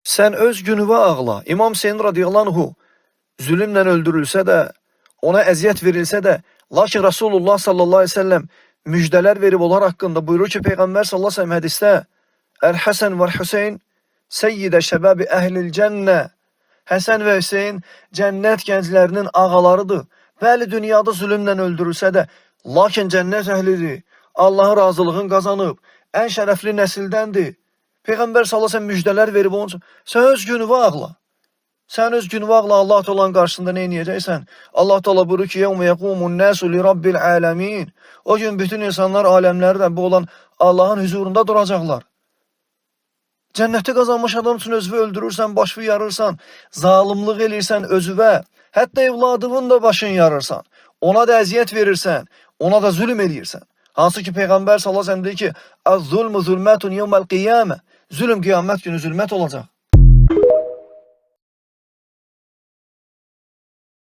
Sən öz günüvə ağla. İmam Hüseyin radiyallahu anhu zülmlə öldürülsə də, ona əziyyət verilsə də, lakin Rasulullah sallallahu əleyhi və səlləm müjdələr verib onlar haqqında buyurur ki, Peyğəmbər sallallahu əleyhi və səlləm hədisdə Əl-Həsən və Hüseyn seyyidə şəbəbi əhlil cənnə. Həsən və Hüseyn cənnət gənclərinin ağalarıdır. Bəli, dünyada zülmlə öldürülsə də, lakin cənnət əhlidir. Allahın razılığını qazanıb, ən şərəfli nəsildəndir. Peyğəmbər sallallahu əleyhi və səlləm müjdələr verib onun üçün. Sən öz gününü ağla. Sən öz gününü ağla, Allah Taala'nın qarşısında nə edəcəksən? Allah Taala buyurur ki: "Yevme yequmun nasu li rabbil alamin." O gün bütün insanlar aləmləri Rəbbi olan Allahın huzurunda duracaqlar. Cənnəti qazanmış adam üçün özünü öldürürsən, başını yarırsan, zalimlik eləyirsən özüvə, hətta evladının da başını yarırsan. Ona da əziyyət verirsən, ona da zülm eləyirsən. Hansı ki Peyğəmbər sallallahu əleyhi və səlləm deyir ki: "Az-zulmu zulmatun yevmel qiyamə." Zülm qiyamət günü zülmət olacaq.